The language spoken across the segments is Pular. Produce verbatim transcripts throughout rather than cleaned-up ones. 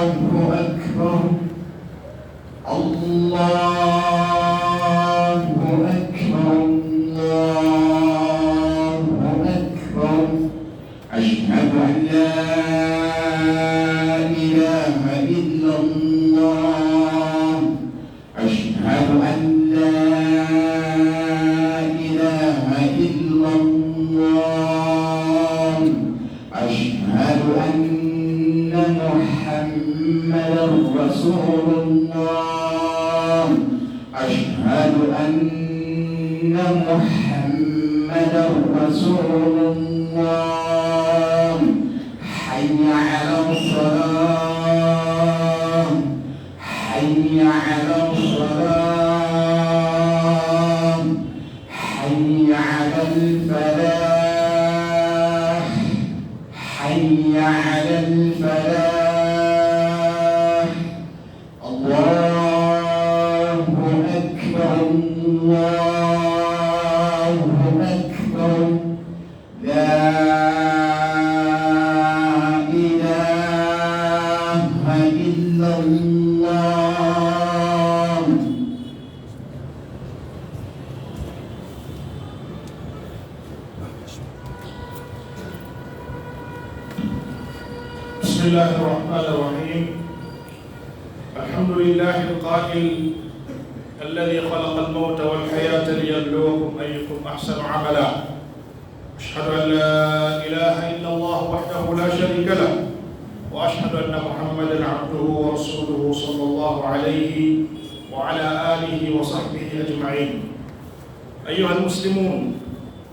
الله أكبر. الله أكبر. الله أكبر. أشهد أن لا إله إلا الله. أشهد أن لا إله إلا الله. أشهد أن محمدا رسول الله. أشهد أن محمدا رسول الله. حي على الصلاة. حي على الصلاة. حي على الفلاح. حي على الفلاح. الله أكبر. الله أكبر. لا إله إلا الله. بسم الله الرحمن الرحيم. الحمد لله القائل: الذي خلق الموت والحياة ليبلوكم أيكم أحسن عملا. أشهد أن لا إله إلا الله وحده لا شريك له، وأشهد أن محمدا عبده ورسوله صلى الله عليه وعلى آله وصحبه أجمعين. أيها المسلمون،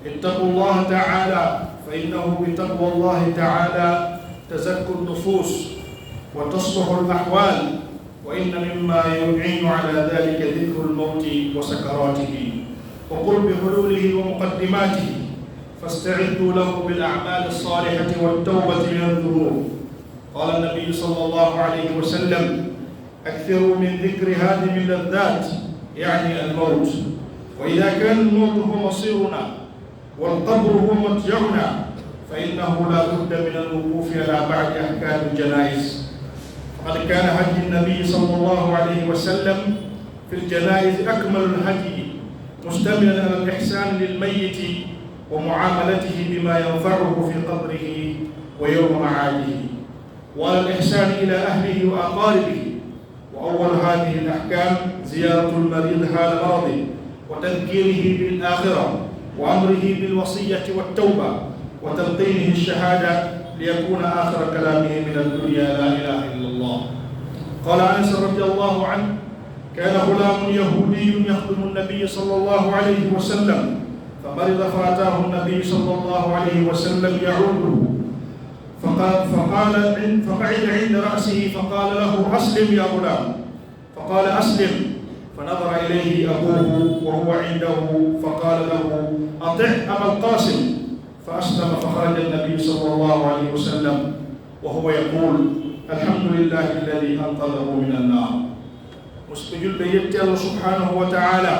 اتقوا الله تعالى، فإنه بتقوى الله تعالى تزكو النفوس وتصلح الأحوال، وإن مما يعين على ذلك ذكر الموت وسكراته وقرب حلوله ومقدماته، فاستعدوا له بالأعمال الصالحة والتوبة من الذنوب. قال النبي صلى الله عليه وسلم: أكثروا من ذكر هذه اللذات، يعني الموت، وإذا كان الموت هو مصيرنا والقبر هو مضجعنا، فإنه لا بد من الوقوف على بعض أحكام الجنائز. فقد كان هدي النبي صلى الله عليه وسلم في الجنائز أكمل الهدي، مشتملا على الإحسان للميت ومعاملته بما ينفعه في قبره ويوم معاده، وعلى الإحسان إلى أهله وأقاربه. وأول هذه الأحكام زيارة المريض حال مرضه، وتذكيره بالآخرة، وأمره بالوصية والتوبة، وتلقينه الشهادة، ليكون آخر كلامه من الدنيا: لا إله إلا الله. قال أنس رضي الله عنه: كان غلام يهودي يخدم النبي صلى الله عليه وسلم، فمرض، فأتاه النبي صلى الله عليه وسلم يعوده، فقال، فقال عند، فقعد عند رأسه، فقال له: أسلم يا غلام. فقال: أسلم. فنظر إليه أبوه وهو عنده، فقال له: أطع أبا القاسم. فأسلم، فخرج النبي صلى الله عليه وسلم وهو يقول: الحمد لله الذي أنقذه من النار. Musidɓe julɓe, yetti Allah subhanahu wa ta'ala.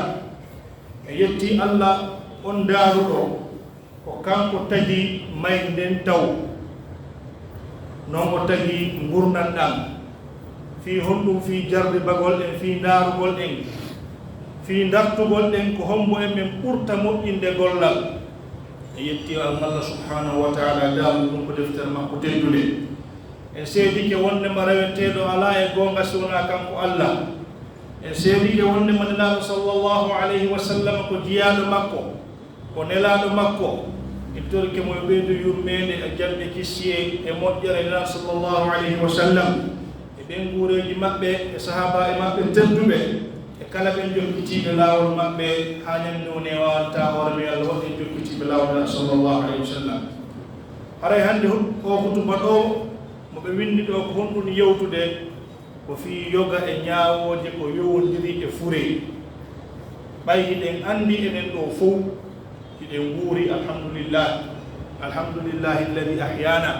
E yetti Allah on daaruɗo. Ko kanko tagi mayde nden taw, non o tagi ngurndan ɗan. Fii honɗum? Fii jarribagol en, fii ndaarugol en, fii dartugol en ko hombo e men ɓurta moƴƴinde gollal. En yetti Allah subhanahu wa ta'ala, daamu ɗum ko deftere makko teddunde. En seedike wonndema reweteeɗo alaa e goonga si wonaa kanko Allah. En seedike wonndema Nelaaɗo sallallahu alayhi wa sallam ko jiyaaɗo makko. Ko nelaaɗo makko, en torike mo yo ɓeydu yurmeende e jam e kisiyee e moƴƴere Nelaaɗo sallallahu alayhi wa sallam, e ɓeynguureeji maɓɓe, e sahaabaaɓe maɓɓe tedduɓe, e kala ɓen jokkitiiɓe laawol maɓɓe haa ɲande woni e waawanta hoore men, Alla waɗu en jokkitiiɓe laawol Nelaaɗo sallallahu alayhi wa sallam. Haray hannde hut-, oo hutuba ɗoo, mo ɓe winndi ɗoo ko honɗun yewtude? Ko fii yoga e ɲaawooje ko yowondiri e fure. Ɓay hiɗen anndi enen ɗoo fow, hiɗen nguuri, alhamdulillah. Alhamdulillahi alladi ahyana.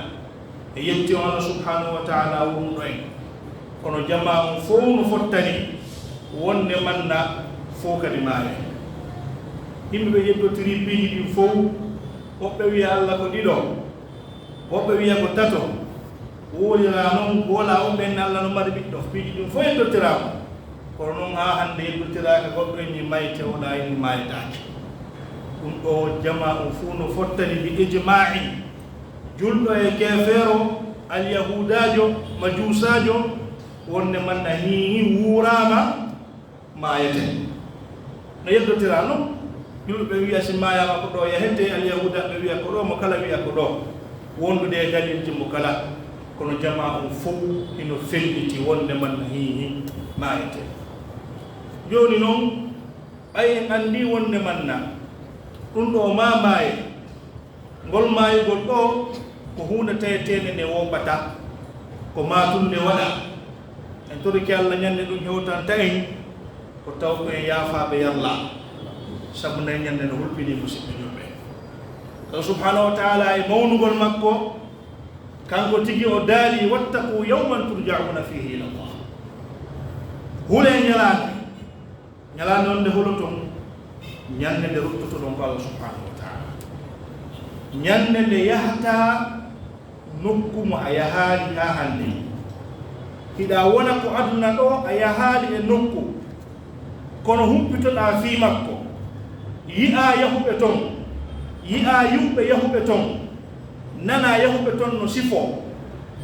E yetti on Allah subhanahu wa ta'ala wonnuɗo en. Kono jamaa on fow no fottani wonde manna fow kadi maaya. Yimɓe ɓe yeddotiri piiji ɗin fow, woɓɓe wi'a Allah ko ɗiɗo, woɓɓe wi'a ko tato. Wowliraa non, ko walaa on ɓen Alla no mari ɓiɗɗo, piiji ɗin fof yeddotiraa mo. Kono non haa hannde yeddotiraa ka goɗɗo inni mayte, wonaa inni maayetaake. Ɗum ɗoo jamaa on fof no fottani bi ijmaa'in. Julɗo e keefeero, alyahuudaajo, majuusaajo, wonde man na hiihi wuuraama, maayete. No yeddotiraa non, julɓe wi'a si maayaama ko ɗoo yahete, alyahuudaaɓe wi'a ko ɗoo, mo kala wi'a ko ɗoo. Wondude e dalilji mo kala, kono jamaa on fow hino felliti wonde man na hiihi maayete. Jooni non, ɓay en anndii wonde man na ɗum ɗoo maa maaye, ngol maayugol ɗoo ko huunde taweteende nde wooɓata, ko maa tun nde waɗa. En torike Alla ñande ɗum hewtanta en, ko taw ko en yaafaaɓe Yalla, sabu nden ñande no hulɓinii musiɓɓe julɓe. Taw subhaanahu wa ta'ala e mawnugol makko, kanko tigi o daali, "Wattaqu yawman turja'una fihi ila Allah." Hulee ñalaande, ñalaande on nde holoton, ñande nde ruttotoɗon ko Allah subhaanahu wa ta'ala. Ñande nde yahata nokku mo a yahaali haa hannde. Hiɗa wona ko aduna ɗoo, a yahaali e nokku, kono humpitoɗaa fii makko, yi'aa yahuɓe ton, yi'aa yimɓe yahuɓe ton, nanaa yahuɓe ton no sifoo,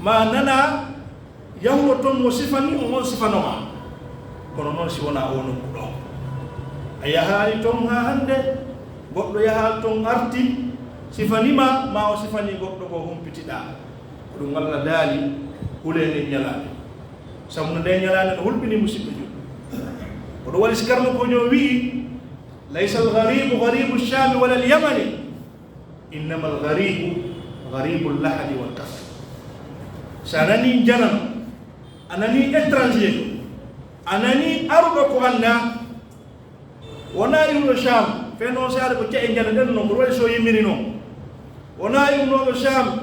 maa nanaa yahuɗo ton no sifanii on, on sifano maa. Kono non si wonaa oo nokku ɗoo, a yahaali ton haa hannde, goɗɗo yahaali ton arti, sifanii ma, maa o sifanii goɗɗo goo, humpitiɗaa. Ko ɗum Allah daali, hulee nden ñalaande. Sabu no nden ñalaande no hulɓini musiɓɓe julɓe. Ko ɗum waɗi si karmakoojo on wi'i, "Laysa al-gharibu gharibu Shami wala al-Yamani, innama al-gharibu gharibu al-lahadi wal kasal." Si a nanii janano, a nanii étranger, a nanii aruɗo ko anndaa, wonaa iwɗo Sham, fenno on saare ko ce'e njana ɗen non, ko waɗi so yimiri non. Wonaa iwnooɗo Sham,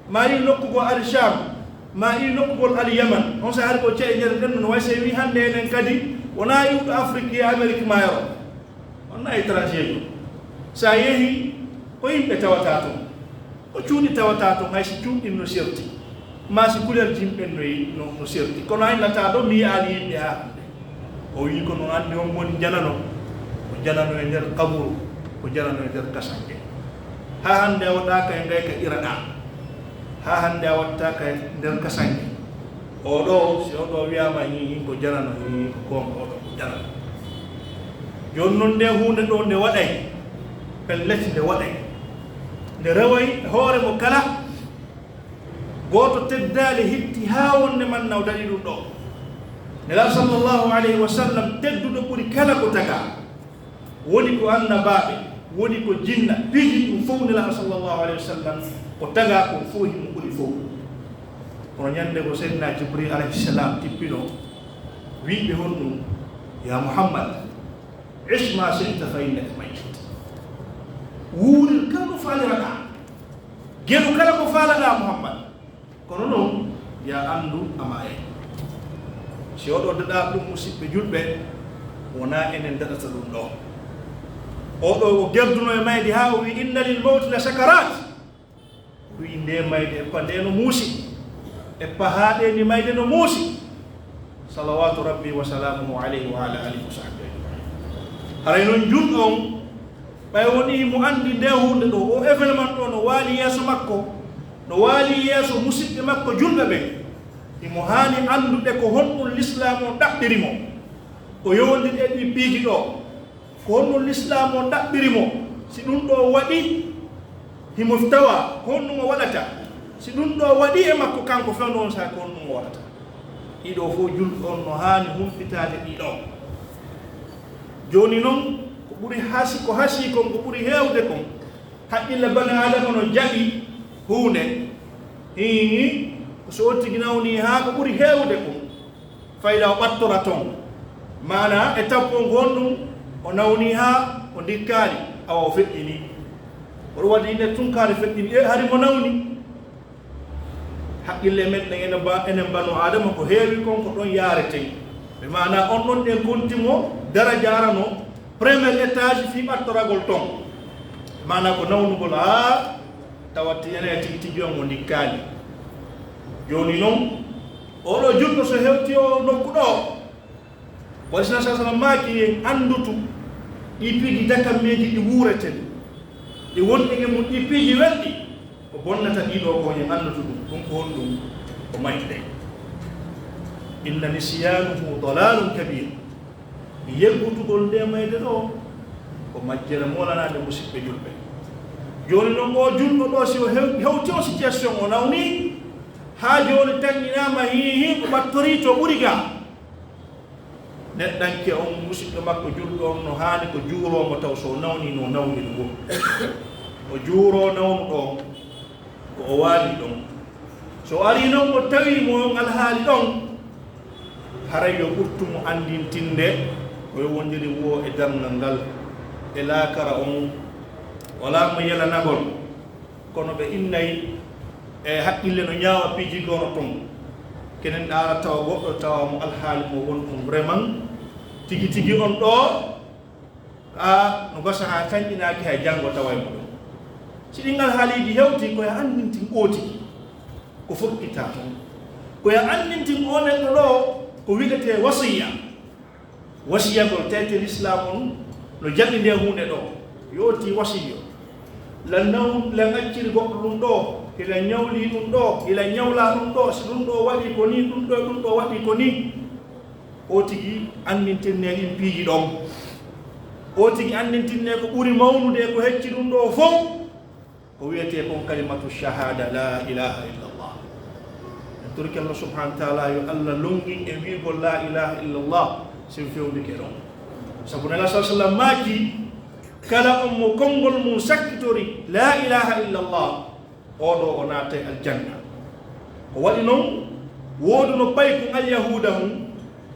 maa iw nokkugol Al Sham, maa iw nokkugol Al Yaman, on saare ko ce'e njana ɗen non, no way so wi'i hannde enen kadi, wonaa iwɗo Afrik e Amerik maayoro. Wonaa étranger ɗum. So a yehi, ko yimɓe tawataa ton. Ko cuuɗi tawataa ton, hay si cuuɗi ɗin no serti, maa si kulerji yimɓe no, no, no serti. Kono a innataa ɗoo, mi yi'aali yimɓe haa hannde. O wi'i, kono anndi on woni janano, ko janano e nder qaburu, ko janano e nder kasanke. Haa hannde a waɗaaka e ngay ka iraɗaa. Haa hannde a wattaaka e nder kasanke. Oo ɗoo, si oo ɗoo wi'aama hiin, hiin ko janano, hiin, hiin ko goonga, oo ɗoo ko janano. Jooni non, ndee huunde ɗoo nde waɗay, pellet nde waɗay. Nde reway hoore mo kala, gooto teddaali hitti haa wonde man na o daɗi ɗum ɗoo. Nelaaɗo sallallahu alayhi wa sallam, tedduɗo ɓuri kala ko tagaa. Woni ko annabaaɓe, woni ko jinna, piiji ɗum fof Nelaaɗo sallallahu alayhi wa sallam, ko tagaa kon fof himo ɓuri fof. Kono ñande ko Seydina Jibril alayhi salam tippino, wi'i ɓe honɗum, "Ya Muhammad, ish ma shi'ta fa innaka mayyit." Wuurir kala ko faaliraɗaa. Geɗu kala ko faalaɗaa, Muhammad. Kono non, yo a anndu a maayay. Si oo ɗoo daɗaa ɗum, musiɓɓe julɓe, wonaa enen daɗata ɗum ɗoo. Oo ɗoo o gerduno e mayde haa o wi'i, "Inna lil mawti la sakarat." O wi'i, "Ndee mayde, eppa ndee no muusi. Eppa haa ɗee ni mayde no muusi." Salawaatu Rabbi wa salaamuhu alayhi wa ala alihi wa sahbihi ajmain. Haray non julɗo on, ɓay wonii mo anndi ndee huunde ɗoo, oo événement ɗoo no waali yeeso makko, no waali yeeso musiɓɓe makko julɓe ɓen, himo haani anndude ko honɗum Lislaam on ɗaɓɓiri mo. O yowondiri e ɗii piiji ɗoo. Ko honno Lislaam on ɗaɓɓiri mo? Si ɗum ɗoo waɗi, himo tawa, ko honno mo waɗata? Si ɗum ɗoo waɗi e makko kanko fewndo on saa'i, ko honno mo waɗata? Ɗii ɗoo fof julɗo on no haani humpitaade ɗii ɗoo. Jooni non, ko ɓuri hasi-, ko hasii kon, ko ɓuri heewde kon, haqqille bani Aadama no jaɓi huunde. Hii, so o tigi nawnii haa ko ɓuri heewde kon, fayda o ɓattora ton. Maanaa e tappo on ko honɗum? O nawnii haa o ndikkaali, awa o feƴƴinii. Oɗo waɗi nde tunkaare feƴƴini, e hari mo nawni. Haqqille men ɗen enen ba-, enen banu Aadama ko heewi kon ko ɗon yaareten. Ɓe maanaa on ɗon ɗen konti mo daraja arano, premier étage fii ɓattoragol ton. Maanaa ko nawnugol haa tawa ti-, ene tigi tigi on o ndikkaali. Jooni non, oo ɗoo julɗo so hewtii oo nokku ɗoo, ko Islam sallallahu alaihi wasallam maaki, en anndutu ɗii piiji dakammeeji ɗi wuureten, ɗi wonɗen e mum, ɗii piiji welɗi, ko bonnata ɗii ɗoo ko en anndutu ɗum. Ɗum ko honɗum? Ko mayde. Inna nisyaanahu dalalun kabir. Yeggutugol ndee mayde ɗoo, ko majjere moolanaande musiɓɓe julɓe. Jooni non, oo julɗo ɗoo, si o hew-, hewtii on situation, o nawnii, haa jooni tanƴinaama, hii, hii, ko ɓattorii to ɓuri gaa. Neɗɗanke on, musiɗɗo makko julɗo on, no haani ko juuroo mo taw so o nawnii no o nawniri woo. O juuroo nawnuɗo on, ko o waali ɗon. So o arii non, o tawii mo on alhaali ɗon, haray yo ɓurtu mo anndintinde ko yo wondiri woo e darngal ngal, e laakara on, walaa mo yelanagol. Kono ɓe innay e haqqille no ñaawa piiji goo no ton. Kenen ɗaara tawa goɗɗo tawa mo alhaali mo won on vraiment tigi tigi on ɗoo, a no gasa haa tanƴinaaki hay janngo tawa e mo ɗon. Si ɗin alhaaliiji hewtii, ko yo anndintin oo tigi ko fokkitaa ton. Ko yo anndintin oo neɗɗo ɗoo ko wi'etee wasiya. Wasiyagol, tawete Lislaam on no jaɓi ndee huunde ɗoo. Yootii wasiyo. La naw-, la acciri goɗɗo ɗum ɗoo, hila ñawlii ɗum ɗoo, hila ñawlaa ɗum ɗoo, si ɗum ɗoo waɗii ko nii, ɗum ɗoo, ɗum ɗoo waɗii ko nii. Oo tigi anndintinnee ɗin piiji ɗon. Oo tigi anndintinnee ko ɓuri mawnude e ko hecci ɗum ɗoo fow. Ko wi'etee kon kalimatu shahada, la ilaha illallah. En torike Allah subhanahu wa ta'ala yo Allah longin en wi'ugol la ilaha illallah, si en fewndike ɗon. Sabu Nelaaɗo sallallahu alaihi wasallam maaki, kala on mo konngol mum sakkitori la ilaha illallah, oo ɗoo o naatay aljanna. Ko waɗi non, wooduno paykun alyahuuda hun,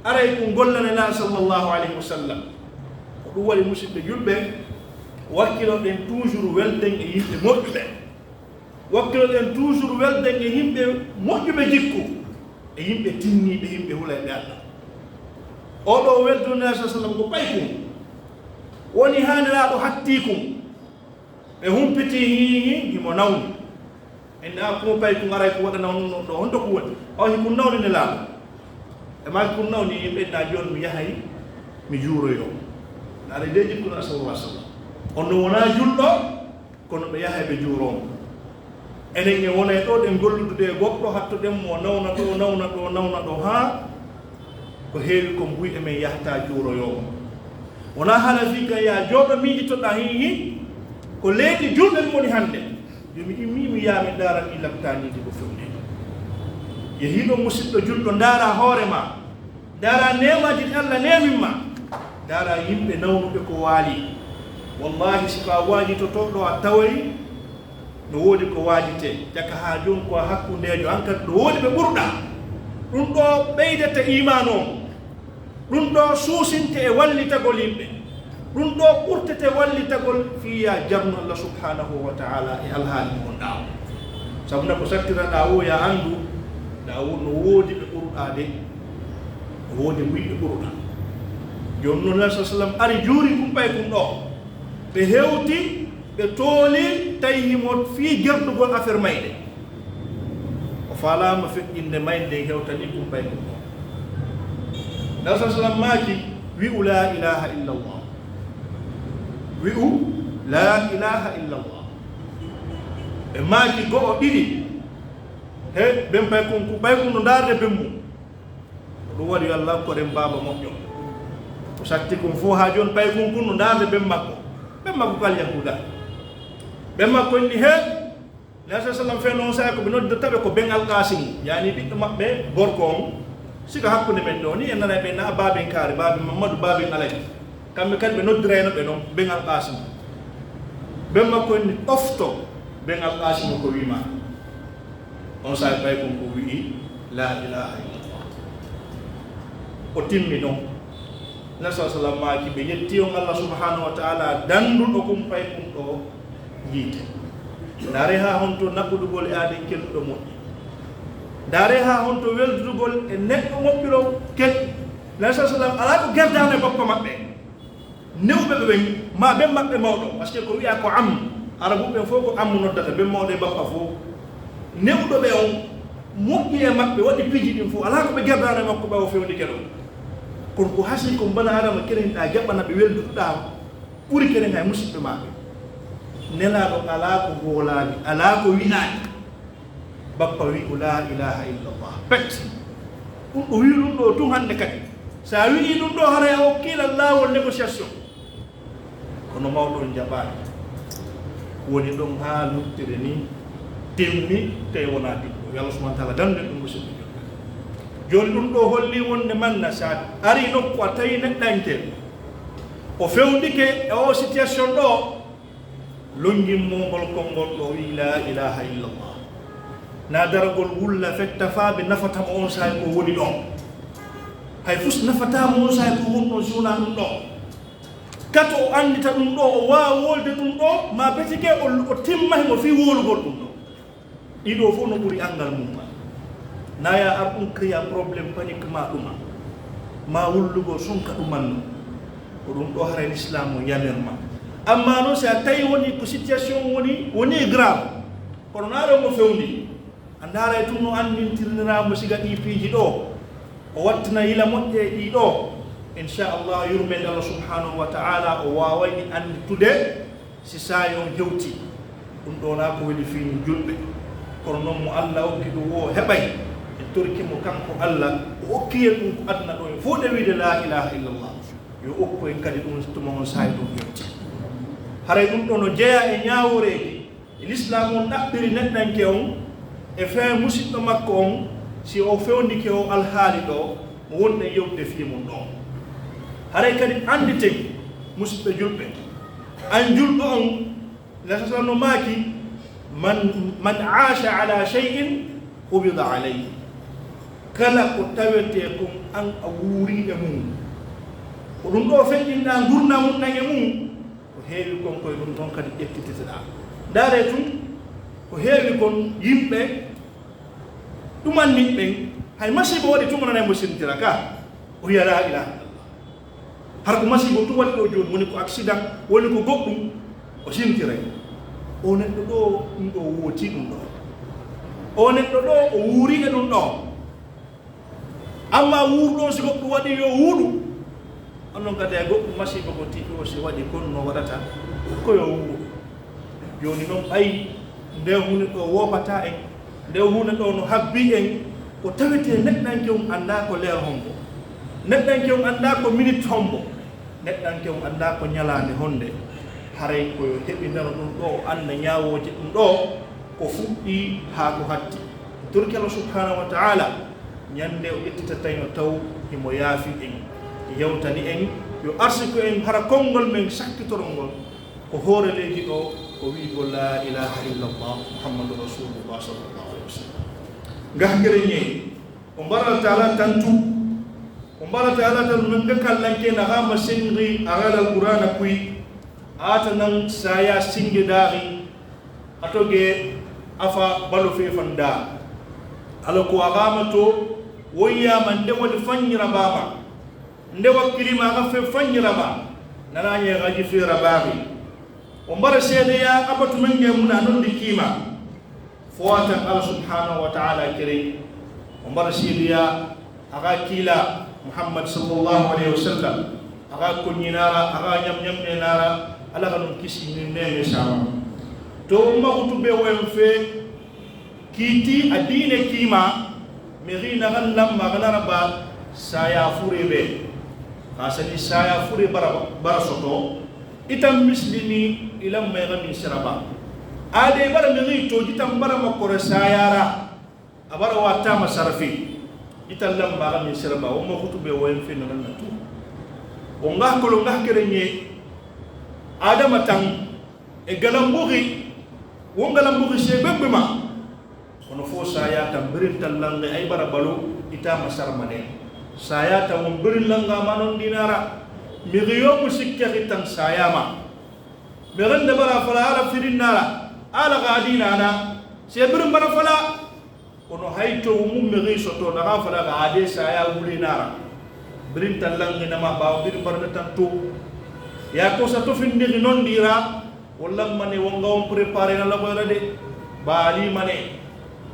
aray kun golla Nelaaɗo sallallahu alayhi wa sallam. Ko ɗum waɗi, musiɓɓe julɓe, wakkiloɗen toujours welden e yimɓe moƴƴuɓe. Wakkiloɗen toujours welden e yimɓe moƴƴuɓe jikku, e yimɓe tinniiɓe, yimɓe hulayɓe Allah. Oo ɗoo welduno Nelaaɗo sallallahu alayhi wa sallam ko paykun. Woni haa Nelaaɗo hattii kun. Ɓe humpitii, hii, hii, himo nawni. En, a, kun paykun, aray ko waɗa nawnuno ɗoo, honto ko woni? O, hikun nawni Nelaaɗo. E maaki kun nawni, ɓe na jooni mi yahay, mi juuroyoo. Aray de jikku na sallallahu alaihi wasallam. On no wonaa julɗo, kono ɓe yahay ɓe juuroo mo. Enen e wonay ɗoo, ɗen golludude e goɗɗo, hattoɗen mo nawna ɗoo, nawna ɗoo, nawna ɗoo, haa ko heewi kon buy e men yahta juuroyoo mo. Wonaa haala fii kan yaa jooɗo miijitoɗaa, hii, hii, ko leydi julɓe mi woni hannde. Yo mi immii mi yaa mi ndaara ɗii laptaaniiji ko fewndee. Yehiiɗo musiɗɗo julɗo, ndaaraa hoore maa, ndaaraa neemaaji ɗi Allah neemin maa, ndaaraa yimɓe nawnuɓe ko waali. Wallaahi, si ko a waajitotooɗo a taway no woodi ko waajitee, jaka haa jooni ko a hakkundeejo, an kadi no woodi ɓe ɓurɗaa. Ɗum ɗoo ɓeydete iimaan on. Ɗum ɗoo suusinte e wallitagol yimɓe. Ɗum ɗoo ɓurtete wallitagol fii yaa jarnu Allah subhanahu wa ta'ala e alhaali mo wonɗaa on. Sabu na ko sattiraɗaa woo, yaa anndu, ɗaa wo-, no woodi ɓe ɓurɗaa de, no woodi buy ɓe ɓurɗaa. Jooni non, Nabi sallallahu alaihi wasallam ari juuri kun paykun ɗoo. Ɓe hewti, ɓe tooli, tawi himo fii gerdugol affaire mayde. O faalaama feƴƴinde mayde nden, hewtanii kun paykun ɗoo. Nabi sallallahu alaihi wasallam maaki, "Wi'u laa ilaaha illallah. Wi'u laa ilaaha illallah." Ɓe maaki go'o, ɗiɗi. He, ben paykun, kun paykun no ndaarde ben mum. Ko ɗum waɗi yo Allah okkoɗen baaba moƴƴo. Ko satti kon fof haa jooni, paykun kun no ndaarde ben makko. Ben makko ko Alyahuuda. Ben makko inni, he, Nabi sallallahu alaihi wasallam, fenno on saa'i ko ɓe noddirta ɓe ko ben Alqaasimu, yaani ɓiɗɗo maɓɓe gorko on. Sika hakkunde men ɗoo ni, en nanay ɓe na baaben Kaari, baaben Mammadu, baaben Alaji. Kamɓe kadi ɓe noddirayno ɓe non ben Alqaasimu. Ben makko inni, ɗofto ben Alqaasimu ko wii maa. On saa'i paykun kun wi'i, "Laa ilaaha illallah." O timmi non. Nabi sallallahu alaihi wasallam maaki, ɓe yetti on Allah subhanahu wa ta'ala, danduɗo kun paykun ɗoo yiite. Ndaaree haa honto naɓudugol e aaden kelɗuɗo moƴƴi. Ndaaree haa honto weldudugol e neɗɗo moƴƴuɗo kelɗi. Nabi sallallahu alaihi wasallam alaa ko gerdaano e bappa maɓɓe. Newɓe ɓe ɓen, maa ben maɓɓe mawɗo, parce que ko wi'aa ko am, Arabu ɓen fof ko am noddata, ben mawɗo e bappa fof. Newɗo ɓe on, moƴƴi e maɓɓe, waɗi piiji ɗin fof, alaa ko ɓe gerdaano e makko ɓay o fewndike ɗon. Kono ko hasii ko bana Aadama kerenɗaa jaɓana ɓe welduɗaa ɓuri keren hay musiɓɓe maa ɓe. Nelaaɗo alaa ko hoolaani, alaa ko wi'aani. Bappa wi'u laa ilaaha illallah. Pet. Ɗum o wi'i ɗum ɗoo tun hannde kadi. So a wi'ii ɗum ɗoo haray a okkii lan laawol négociation. Kono mawɗo on jaɓaani. Woni ɗon haa luttire nii timmi, tawi wonaa ɗum ɗoo. Yo Allah subhanahu wa taala dandu en ɗum musiɓɓe julɓe. Jooni ɗum ɗoo holli wonde manna so a arii nokku a tawi neɗɗanke. O fewndike e oo situation ɗoo. Longin mo ngol konngol ɗoo wi'i laa ilaaha illallah. Na daragol wulla fetta faa ɓe nafata mo on saa'i ko woni ɗon. Hay fus nafataa mo on saa'i ko woni ɗon si wonaa ɗum ɗoo. Kato o anndita ɗum ɗoo, o waawa wolde ɗum ɗoo, maa betike o, o timma himo fii wowlugol ɗum ɗoo. Ɗii ɗoo fof no ɓuri anngal mum ma. Na ya ar ɗum créa problème panique ma ɗuma. Ma wullugo sonka ɗuman no. Ko ɗum ɗoo haray Lislaam o yamir ma. Amma non si a tawi woni ko situation woni, woni grave. Kono na ɗon mo fewndi. A ndaaray tun no anndintirniraa mo siga ɗii piiji ɗoo. O wattina yila moƴƴe e ɗii ɗoo. Inchallah, yurmeende Allah subhanahu wa ta'ala o waaway ɗi annditude si saa'i on hewtii. Ɗum ɗoo na ko weli fii julɓe. Kono non mo Allah okki ɗum woo heɓay. En torki mo kanko Allah. O okki en ɗum ko aduna ɗoo en fof ɗe wiide laa ilaaha illallah. Yo okku en kadi ɗum tuma on saa'i ɗum hewtii. Haray ɗum ɗoo no jeyaa e ñaawooreeji. Lislaam on ɗaɓɓiri neɗɗanke on e fee musiɗɗo makko on, si o fewndike o alhaali ɗoo, mo wonɗen yewtude fii mun ɗoo. Haray kadi annditen, musiɓɓe julɓe, an julɗo on, Rasul no maaki, "Man, man aasha ala shay'in qubida alayhi." Kala ko tawetee kon an a wuurii e mun. Ko ɗum ɗoo feƴƴinɗaa ngurndan mun ɗan e mun, Ko heewi kon, ko e ɗum ɗon kadi ƴettititeɗaa. Ndaaree tun, ko heewi kon yimɓe ɗumanniiɓe ɓen, hay masiiba waɗi tun, o nanay mo sintira ka, o wi'a, "Laa ilaaha illallah." Hara ko masiiba tun waɗi ɗoo jooni, woni ko accident, woni ko goɗɗum, o sintiray. O neɗɗo ɗoo, ɗum ɗoo wootii ɗum ɗoo. O neɗɗo ɗoo, o wuurii e ɗum ɗoo. Amma wuuruɗo on, si goɗɗum waɗi yo wuuɗu, on non kadi hay goɗɗum masiiba ko tigi o si waɗi kon no waɗata ko yo wuuɗu. Jooni non ɓay nde huunde ɗoo woopataa en, nde huunde ɗoo no habbii en, ko tawetee neɗɗanke on anndaa ko leer hombo, neɗɗanke on anndaa ko minit hombo, neɗɗanke on anndaa ko ñalaande honde, haray ko yo heɓindano ɗum ɗoo, o annda ñaawooje ɗum ɗoo, ko fuɗɗii haa ko hatti. Torki Allah subhanahu wa ta'ala, ñande o ƴettita tawi no taw himo yaafi en, yewtani en, yo arsiku en hara konngol men sakkitorol ngol, ko hoore leydi ɗoo, ko wi'ugol laa ilaaha illallah, Muhammadu Rasulullah sallallahu alaihi wasallam. Ngahkere ñeeñe, o mbarata ala tantu, o mbarata ala tan men ga kallanke na hama senri a ala Qur'ana kuy, ata nan saya singe dari, a toge afa balo fe fanda. Ala ko a hama to, woyyama nde woni fanyira bama, nde wakkilima ga fe fanyira ba, nana nye gaji fe rabari. O mbara seedeya abatu men nge muna non di kima. Fo a tan Allah subhanahu wa ta'ala kere. O mbara seedeya a ga kiila Muhammad sallallahu alaihi wasallam, a ga kunyinara, a ga nyam nyam nenara, ala ga non kisi ni neme sama. To umma kutube woyen fe, Kiiti a diine kiima, mi xiina xan lamma xana raba saya fure be. Xa sani saya fure bara, bara soto, itam mislini i lamma i xa min siraba. A de bara mi xi to jitam bara ma kore sayara, a bara wa tama sarafi. Itam lamma xa min siraba, o ma xutu be woyen fe nanan na tu. O nga kolo nga kere nye, Adama tan, e galambuxi, wo galambuxi se bebbe ma. Kono fo saya tan birin tan lange ay bara balo itama sarmane. Saya tan won birin langa manon dinara. Mi riyo mu sikke tan saya ma. Mi rende bara fala ala firin nara. Ala ga dinana. Se birin bara fala. Kono hay to mu mi riso to na fala ga ade saya wuli nara. Birin tan lange nama ba birin bara tan to. Ya ko sa to findiri non dira. Wallan mane wonga on préparé na lagoyra de. Baali mane.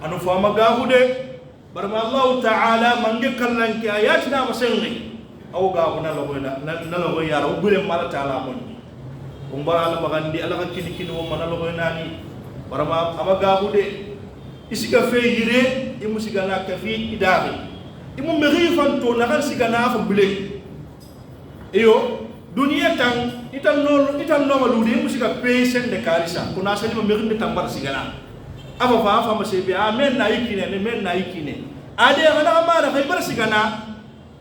Ano fama gahude. Barma Allahu Ta'ala mange kallanke a yaatina ma senŋe. Awo ga ko nalogoy na, na, nalogoy yara, o bure mala Ta'ala monni. On bara Alla magandi, Alla ka kini kini wo ma nalogoy nani. Barma ama gabude, i siga fe yire, i mu siga na kafi i daxe. I mu mexi fanto na kan siga na fa bule. Iyo, duniya tan, itan no, itan no ma lude, i mu siga pe sende karisa. Kuna sali ma mexinde tambara siga na. Afa fa, afa ma sebe, a men na ikine, ne men na ikine. Ade, ana amana, fa i bara siga na.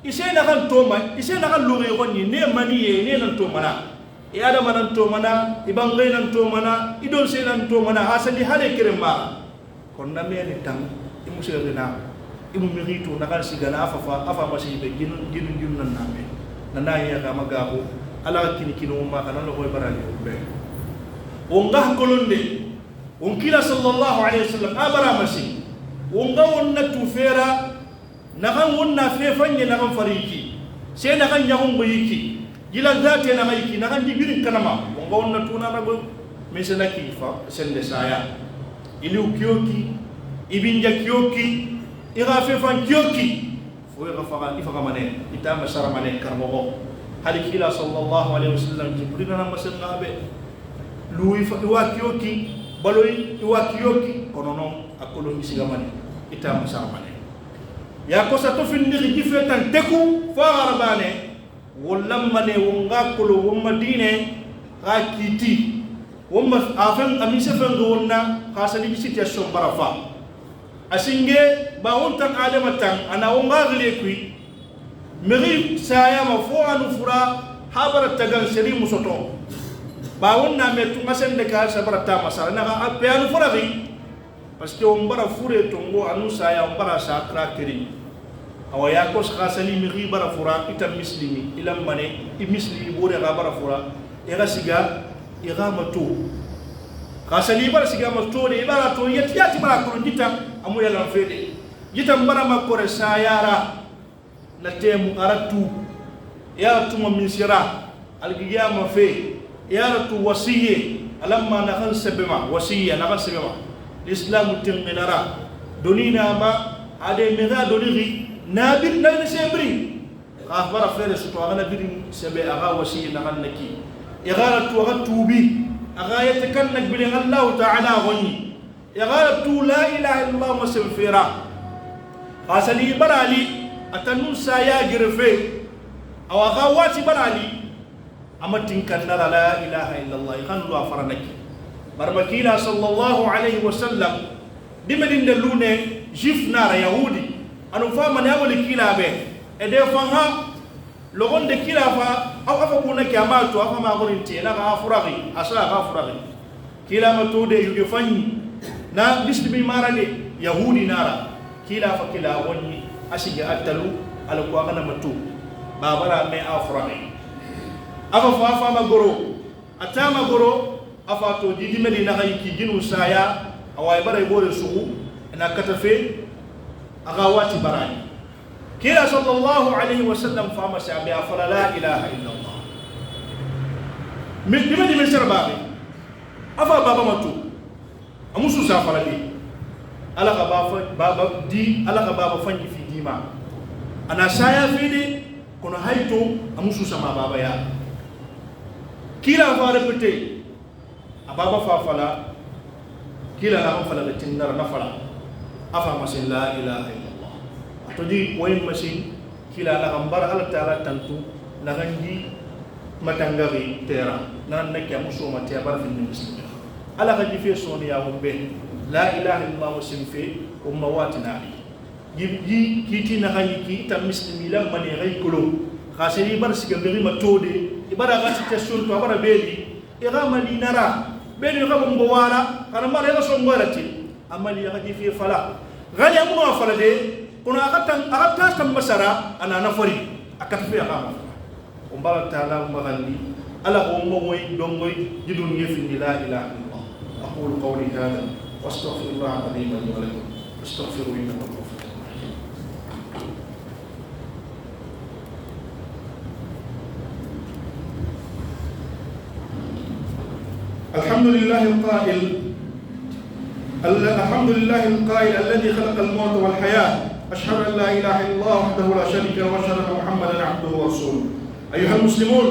I se na kan toma, i se na kan lori xonni, ne mani ye, ne nan tomana. I Adama nan tomana, i bangay nan tomana, i don se nan tomana, hasali hale kere mara. Kon na meni tan, i mu sere na, i mu miritu na kan sigana afa fa, afa masi be ginu, ginu, ginu nan na me. Na na ya ga ma gabo, Alla kini kini wo ma kana lo koy barali be. Wo nga kolonde, wo kila sallallahu alaihi wasallam, a bara masi. Wo nga wonna tu fera, Naxan wonna fe fanye naxan fari yiki. Se naxan ɲaxun go yiki. Jila zate naxan yiki, naxan jibirin kanama. Wonga wonna tuna na go. Min se na ki fa, sende saya. Iliw kiyoki, ibinja kiyoki, iga fe fan kiyoki. Fo iga faga, ifaga mane, itama sara mane karmogo. Hali kila sallallahu alaihi wasallam, Jibril na masenga be. Lu ifa, iwa kiyoki, baloyi, iwa kiyoki, kono non, a kolon isiga mane, itama sara mane. Ya ko sa to findiri jife tan teku fo a wara bane, wo lammane, wo nga kolo, wo ma dine, xa kiti. Wo ma a fen, a mise fen ga wonna, xa sali situation bara fa. A singe, ba won tan Adama tan, ana wo nga gile kui. Meri saya ma fo anu fura, ha bara tagan seri musoto. Ba wonna me tunga sende ka sa bara tama sara, na ka a pe anu fura ri. Parce que on bara fure tongo anu saya on bara sa tra keri. Awa ya ko sa sali mi ri bara fura ita muslimi ila mane i muslimi bore ga bara fura e ga siga i ga ma to. Ka sali bara siga ma to de bara to yet yati bara ko jita amu yala fede. Jita bara ma kore sayara. Na temu aratu, e aratu ma minsira, alqiyama fe, e aratu wasiye, alamma na kan sebema, wasiya na kan sebema. Islamu tinqinara, donina ma, ade mega doniri, nabil na ne sebri. Ka bara fere suto aga na biri sebe aga wasiye na kan naki. E aratu aga tubi, aga yete kan na biri Allahu Ta'ala goni. E xara tu la ilaha illallah ma sen fera. Xa sali barali, a tanu saya gerefe. Awa xa wati barali, a ma tinkan nara la ilaha illallah, i xan lu a faranaki. Barma kila sallallahu alayhi wa sallam, dime dinde lune, jif nara yahudi, anu famani a wali kila be, e de fanga, Logonde kila fa, aw afa buna ke ama to, afa ma gorin te, na ka furagi, asa ka furagi. Kila ma to de yuge fanyi, na bislimi mara de, yahudi nara. Kila fa kila wonni, asige attalu, ala ko agana ma to. Babara me a furagi. Afa fa afa ma goro, atama goro, afa to didi medi na hayi ki ginu saya, awa e bara e bore sugu, na katafe, aga wati barani. Kila sallallahu alayhi wa sallam fama si a be a fala la ilaha illallah. Min, dime di min sera babe. Afa baba matu. Amusu sa fala di. Ala ka baba, baba di, ala ka baba fanji fi dima. Ana saya fi di, kono hayto, amusu sama baba ya. Kila fa répété. A baba fa fala, kila na an fala le tindara na fala. Afa masin la ilaha illallah. A to di woyin masin, kila na kan bara Alla Ta'ala tantu, na kan di matangari tera, na nan nake a muso ma te a bara fin muslimi. Ala ka di fe soni ya wumbe, la ilaha illallah musim fe, umma wati nari. Yi, yi, kiti na kan yi ki ita muslimi la mani ray kulo. Ka seri bar siga beri ma tode, ibara ga situation to abara beli, Ira mali nara, beni ga bumbo wara, kana mara ira songo rati, amali ya di fi fala. Gali amu fala de, kuna akatan, akatan masara, ana nafari, akata fi akama. Umbara tala umbarandi, ala ko umbo moy dongoy, jidun yefi la ilaha illallah. أقول قولي هذا وأستغفر الله العظيم لي ولكم فاستغفروه إنه هو الغفور الرحيم. الحمد لله القائل، ال-، الحمد لله القائل الذي خلق الموت والحياة أشهد أن لا إله إلا الله وحده لا شريك له، وأشهد أن محمدا عبده ورسوله. أيها المسلمون،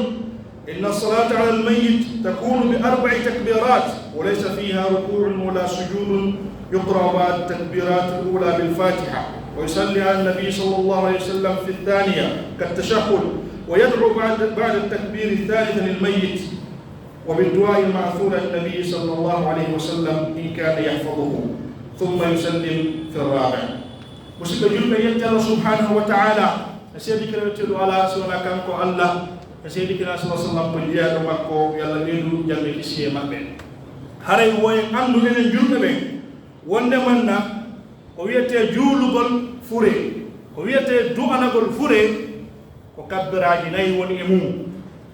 إن الصلاة على الميت تكون بأربع تكبيرات، وليس فيها ركوع ولا سجود، يقرأ بعد التكبيرات الأولى بالفاتحة، ويصلي على النبي صلى الله عليه وسلم في الثانية كالتشهد، ويدعو بعد، بعد التكبير الثالثة للميت، وبالدعاء المأثور عن النبي صلى الله عليه وسلم إن كان يحفظه، ثم يسلم في الرابع. Musidɓe julɓe, yettii Allah subhanahu wa ta'ala, e seedii kala wiyetee ɗo alaa si wonaa kanko Allah, e seedii kala sallallahu alaihi wasallam ko jeyaaɗo makko, yo Allah ɓeydu jam e kisiyee maɓɓe. Haray wo en anndu enen julɓe ɓen, wonde manna ko wiyetee juulugol furee, ko wiyetee du'anagol furee, ko kabbiraaji nayi woni e mum.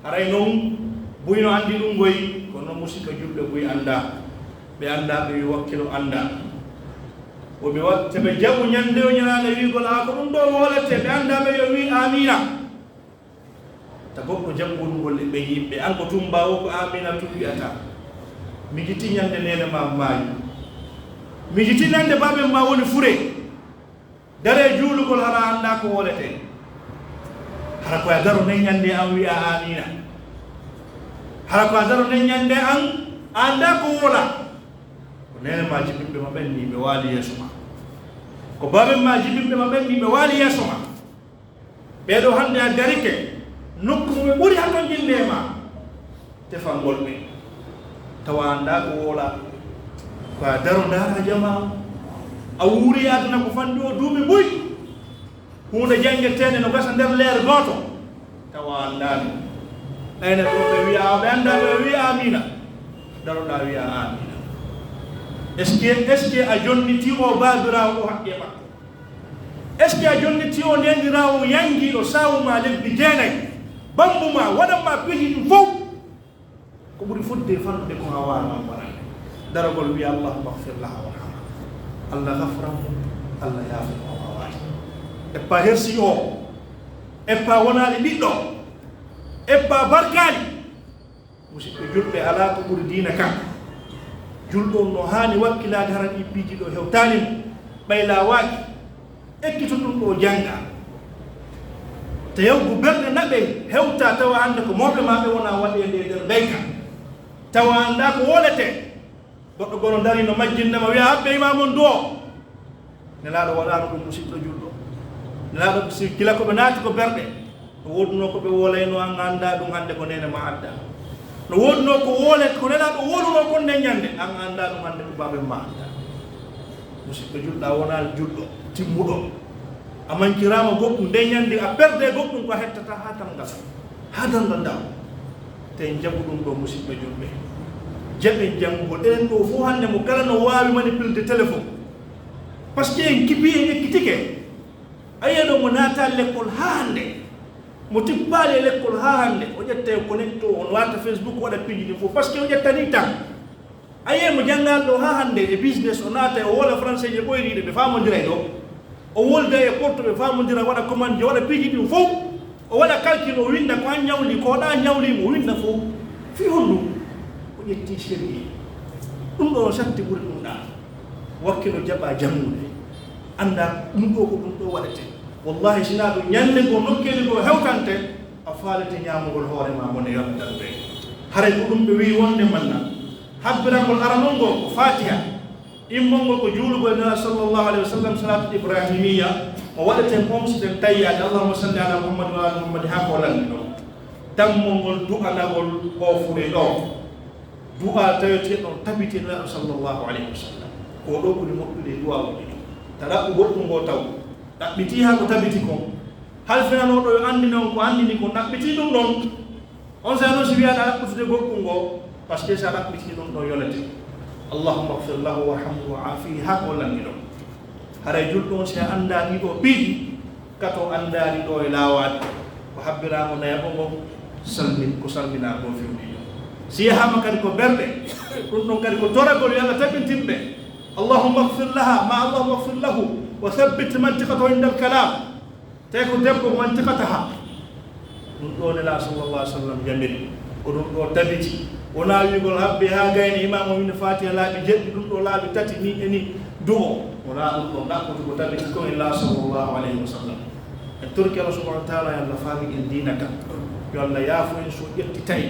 Haray non, buy no anndi ɗum goy, kono musidɓe julɓe buy anndaa. Ɓe anndaa, ɓe wi wakkilo anndaa. Wo ɓe wa-, te ɓe jaɓu ñande o ñalaande wi'ugol, "Aa, ko ɗum ɗoo wooletee," ɓe anndaa ɓe yo wi, "Aamiina." Ta goɗɗo jaɓugol ngol e ɓe yimɓe, an ko tummbaawo ko aamiina tun wi'ata. Miijiti ñande neene maa maayi. Miijiti ñande baaben maa woni furee. Daree juulugol hara anndaa ko wooletee. Hara ko a daro nden ñande an wi'a aamiina. Hara ko a daro nden ñande an a anndaa ko woola. Ko neene maa jibinɓe ma ɓen ni ɓe waali yeeso ma. Ko baaben maa jibinɓe ma ɓen ni ɓe waali yeeso ma. Ɓee ɗoo hannde a darike nokku mo ɓe ɓuri hatonjinde e maa, tefangol ɓe. Tawa a anndaa ko woola, ko a daro ndaara jamaa on. A wuuri e aduna ko fanɗi o duuɓi buy. Huunde janngeteende no gasa nder leer gooto, tawa a anndaa ɗum. Ɓayne ɗoo ɓe wi'a, ɓe anndaa ɓe wi'a aamiina. Daroɗaa wi'a aamiina. Est-ce que, est-ce que a jonnitii o baabiraawo o haqqee makko? Est-ce que a jonnitii o neeniraawo yangiiɗo saawu maa lebbi jeenay, bambu maa, waɗan maa piiji ɗin fow? Ko ɓuri fodde fanɗude ko a waawaa waɗande. Daragol wi'a, "Allahumma ighfir laha warhamha." Allah gafran mo, Allah yaafo mo o waawaani. Eppa hersi o, eppa wonaali ɓiɗɗo, eppa barkaali. Musidɓe julɓe, alaa ko ɓuri diina kan. Julɗo on no haani wakkilaade haran ɗii piiji ɗoo hewtaani mo, ɓay laawaaki, ekkitu ɗum ɗoo jannga. Te yawgu bernde naɓe hewta tawa hannde ko mawɓe maa ɓe wona waɗeede e nder ndayka. Tawa anndaa ko wooletee. Goɗɗo gono darii no majjinna ma wi'a, "Haɓɓe imaamu on du'o." Nelaaɗo waɗaano ɗum, musiɗɗo julɗo. Nelaaɗo si gila ko ɓe naati ko berɗe. No woodunoo ko ɓe woolaynoo, an a anndaa ɗum hannde ko neene maa adda. No woodunoo ko woole-, ko Nelaaɗo woolunoo kon nden ñande, an a anndaa ɗum hannde ko baaben maa adda. Musiɗɗo julɗo, a wonaa julɗo timmuɗo. A mankiraama goɗɗum, nden ñande a perdee goɗɗum ko a hettataa haa tan ngasa, haa darnda ndaa. Te en jaɓu ɗum ɗoo, musiɗɓe julɓe. Jaɓen janngugol. Enen ɗoo fof hannde mo kala no waawi manipulde téléphone. Parce que en kibii, en ekkitike. A yi'ay ɗoo mo naataali lekkol haa hannde, mo tippaali e lekkol haa hannde, o ƴetta e connecte o, o naata Facebook, waɗa piiji ɗin fof, parce que o ƴettanii tan. A yi'ay mo janngaali ɗoo haa hannde e business, o naata, o woola français je ɓoyri ɗe, ɓe faamondiray ɗoo. O wolda e porto, ɓe faamondira, waɗa commande je, waɗa piiji ɗin fof. O waɗa calcul, o winnda ko an ñawli, ko ɗa ñawli mo, o winnda fof. Fii honɗum? O ƴetti sérieux. Ɗum ɗoo satti ɓuri ɗum ɗaa. Wakkilo jaɓa jangude. Annda ɗum ɗoo ko ɗum ɗoo waɗetee. Wallahi, si naa ɗum ñande goo nokkeeli goo hewtante, a faalete ñaamugol hoore maa bone yontan ɓe. Haray ko ɗum ɓe wi'i wonde manna. Habbirangol aranol ngol ko Faatiha. Immongol ko juulugol Nelaaɗo sallallahu alayhi wa sallam, salaatu ibrahimiyya, o waɗeten on si ten tayyaade, "Allahumma salli ala Muhammad wa ala Muhammad," haa ko lanni ɗon. Tammongol du'anagol ko fure ɗo. Du'a taweteeɗo on tabiti Nelaaɗo sallallahu alayhi wa sallam. Ko ɗo ɓuri moƴƴude e du'a woni ɗo. Ta ɗaɓɓu goɗɗum ngo taw. Ɗaɓɓitii haa ko tabiti kon. Halfinanooɗo yo anndine on ko anndini kon, ɗaɓɓitii ɗum ɗon. On saa'i non si wi'aa ɗa ɗaɓɓutude goɗɗum ngo, parce que si a ɗaɓɓitii ɗum ɗon yonete. Allahumma ighfir lahu warhamhu wa afihi, haa ko lanni ɗon. Haray julɗo on si a anndaa ɗii ɗoo piiji, kato anndaali ɗoo e laawaade, ko habbiraama nayaɓo ngon, salmin-, ko salminaa kon fewndii ɗon. Si yahaama kadi ko berɗe, ɗum ɗon kadi ko toragol yo Allah tabintin ɓe. Allahumma ighfir laha, ma Allahumma ighfir lahu, wa thabbit mantiqatahu inda al-kalam. Te ko debbo mantiqataha. Ɗum ɗoo Nelaaɗo sallallahu alaihi wa sallam jamiri. Ko ɗum ɗoo tabiti. Wonaa wi'ugol habbe haa gayna imaam o winda Faatiha laabi jeɗɗi, ɗum ɗoo laabi tati, ni e ni, du'o. Wonaa ɗun ɗon, ɗaɓɓutugo tabiti ko en laa sallallahu alayhi wa sallam. En torki Allah subhanahu wa ta'ala yo Allah faamin en diina kan. Yo Allah yaafo en si o ƴettitay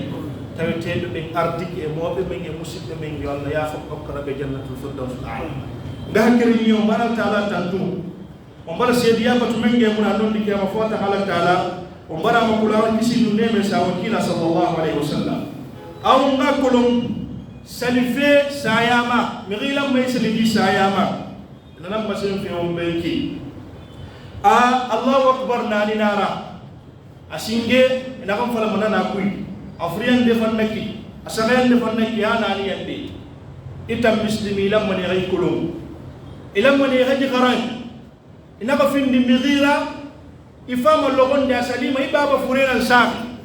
taweteeɓe ɓen ardike e mawɓe men e musidɓe men, yo Allah yaafo ɓe, okkana ɓe jannatul firdawsul a'la. Nga hakkilini on mbaɗa ta'ala tantu. On mbaɗa seediya batu men nge mun a londi kiyama fo ta Allah ta'ala. On mbaɗa ma kula on kisi ɗun neemen sa wakiila sallallahu alayhi wa sallam. Aw nga kolon sali fee saayaama, mi xiilan may sali ndi saayaama. Nanan ma sen fe on be ki. A, Allahu akbar naani naara. A singe, ina kan fala manana kuy. A furiyande fannaki, a sagayande fannaki, ya naani yande. Itam muslimi ilan mani ray kolon. Ilan mani ray xaran. Ina ka findi mi xiira, i faama logonde a salima i baaba furenan saaxi.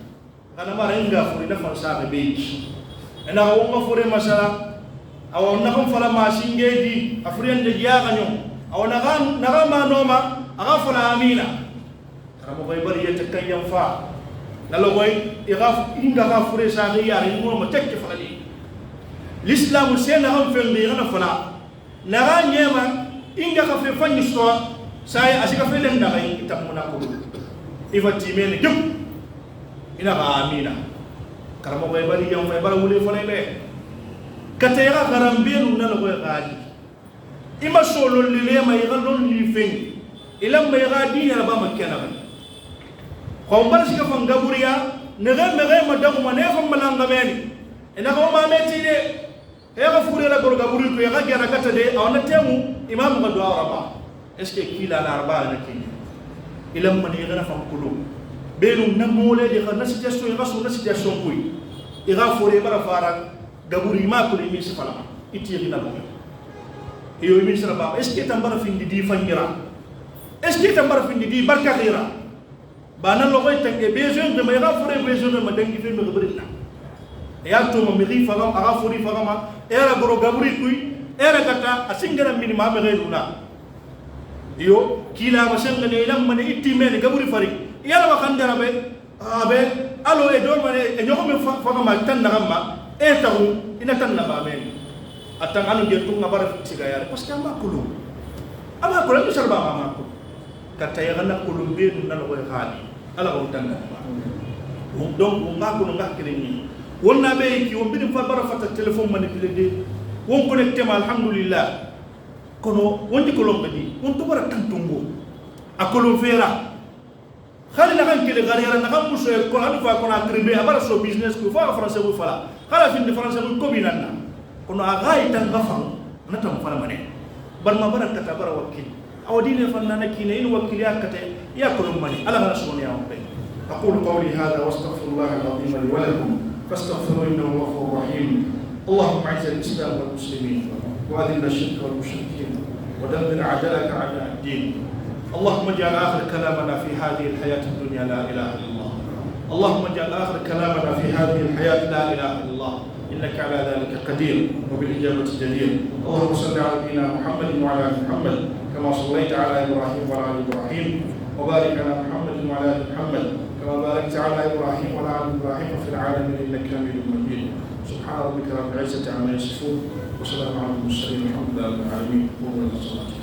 Kana mara inga furi na fan saaxi be. Ina ka wonga fure masala, a wonna kan fala ma singe di, a furiyande di a ka ñoŋ. A wonna kan, na ka ma nooma, a ka fala amina. Karamɔgɔ i bari yete kayan fa. Na logoy, i ka f-, inga ka fure saaxi ya, i nooma tekke fala di. Lislamu sena han fendi, kana fala. Nara ñeema, inga ka fe fanñi sowa, saaye a si ka fe len daga i tammuna ko. I fa tiimene jom. Ina ka amina. Karamɔgɔ e bari yan fa e bara wule fo le be. Ka te ya ka garan benu na logoy gaali. I ma so lolli le ma i ga lolli feŋ. I lamma i ga diina la ba ma kena ba. Ko mbara si ka fan gaburiya, ne ga me ga ma dagu ma ne fan malanga meni. Ina ka o ma meti de. He ga fure la goro gaburi ko ya ga gera kata de, a wona temu, imamu ga du'a raba. Est-ce que kila la arba na kini? Ilam mani ga na fan kulu. Benu na mole de ga na situation, ga so na situation koy. I ga fure bara fara gaburi ma ko le mi sifala. Iti ga na lo. Iyo mi sara ba. Est-ce que tambara findi di fangira? Est-ce que tambara findi di barka gira? Ba na logoy tanke besoin de ma, i ga fure besoin de ma dangi fe mi gaburi na. E ya to ma mi ri fagam, a ga furi fagama, era goro gaburi kuy, era kata, a singara mini ma me ga luna. Iyo, kila ma sanga ne ilam mane itti mene gaburi fari. Yala wa kandara be, a be, alo e do mane, e ñogo me fa-, fagama tan na gamma, e tawu, ina tan na ba mene. A tan anu je tunga bara siga yare, parce que ama kulu. Ama kulu, mi sarba ama kulu. Ka tayagana kolon benu na logoy xaali. Ala on tanga. Donc, on ga kono ga kelen ni. Wonna be ki on bidin fa bara fata téléphone manipulé de. On connecté ma alhamdulillah. Kono on di kolon be di. On to bara tantungo. A kolon fera. Xali na kan kele gari yara na kan muso e kono anu fa kono a tribe a bara so business ko fa français ko fala. Xala fin de français ko bi nan na. Kono a ga i tanga fa. Na tan fala mane. Bar ma bara kata bara wakil. Aw dine fan na kine in wakil ya kate ya kolon mani. Ala ga so ne ya on be. أقول قولي هذا وأستغفر الله العظيم لي ولكم فاستغفروه إنه هو الغفور الرحيم. اللهم أعز الإسلام والمسلمين وأذل الشرك والمشركين ودمر أعداءك أعداء الدين. اللهم اجعل آخر كلامنا في هذه الحياة الدنيا لا إله إلا الله. اللهم اجعل آخر كلامنا في هذه الحياة لا إله إلا الله. إنك على ذلك قدير وبالإجابة جدير. اللهم صل على نبينا محمد وعلى آل محمد كما صليت على إبراهيم وعلى آل إبراهيم وبارك على محمد وعلى آل محمد كما باركت على إبراهيم وعلى آل إبراهيم في العالمين إنك حميد مجيد. سبحان ربك رب العزة عما يصفون وسلام على المرسلين والحمد لله رب العالمين. قوموا إلى صلاتكم.